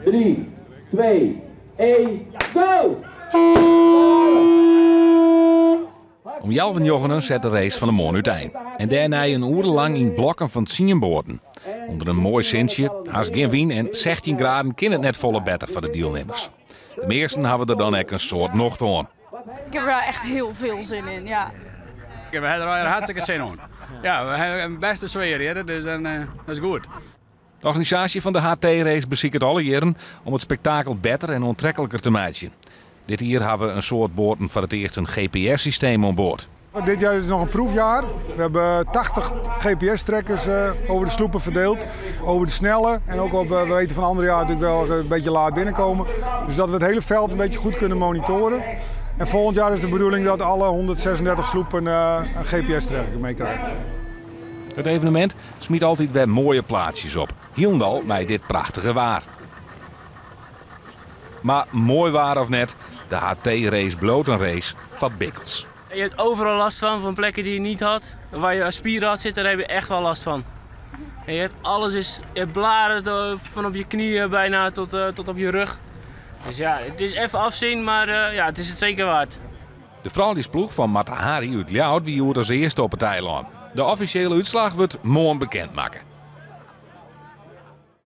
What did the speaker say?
3, 2, 1, go! Om healwei njoggenen set de race fan 'e moarn útein. En dêrnei in oere lang yn blokken fan tsien boaten. Under in moai sintsje, hast gjin wyn en 16 graden kin it net folle better foar de dielnimmers. De measten hawwe der dan ek in soad nocht oan. Ik heb er echt heel veel zin in, ja. We hebben er hartstikke zin in. Ja, we hebben een beste sfeer hier, dus dan, dat is goed. De organisaasje fan de HT-race besiket alle jierren om it spektakel better en oantrekliker te meitsjen. Dit jier hawwe in soad boaten foar it earst in GPS-systeem oan board. Dit jaar is nog een proefjaar. We hebben 80 GPS-trackers over de sloepen verdeeld. Over de snelle en ook op, we weten van andere jaar natuurlijk wel een beetje laat binnenkomen. Dus dat we het hele veld een beetje goed kunnen monitoren. En volgend jaar is de bedoeling dat alle 136 sloepen een GPS-tracker meekrijgen. It evenemint smyt altyd wer moaie plaatsjes op. Hielendal mei dit prachtige waar. Mar moai waar of net, de HT-race bliuwt in race foar bikkels. Je hebt overal last van, van plekken die je niet had. Waar je spieren had zitten, daar heb je echt wel last van. En je hebt alles is, je hebt blaren van op je knieën bijna tot op je rug. Dus ja, het is even afzien, maar ja, het is het zeker waard. De frouljusploech fan Mata Hari út Ljouwert wie hjoed as earste op it eilân. De offisjele útslach wurdt moarn bekend makke.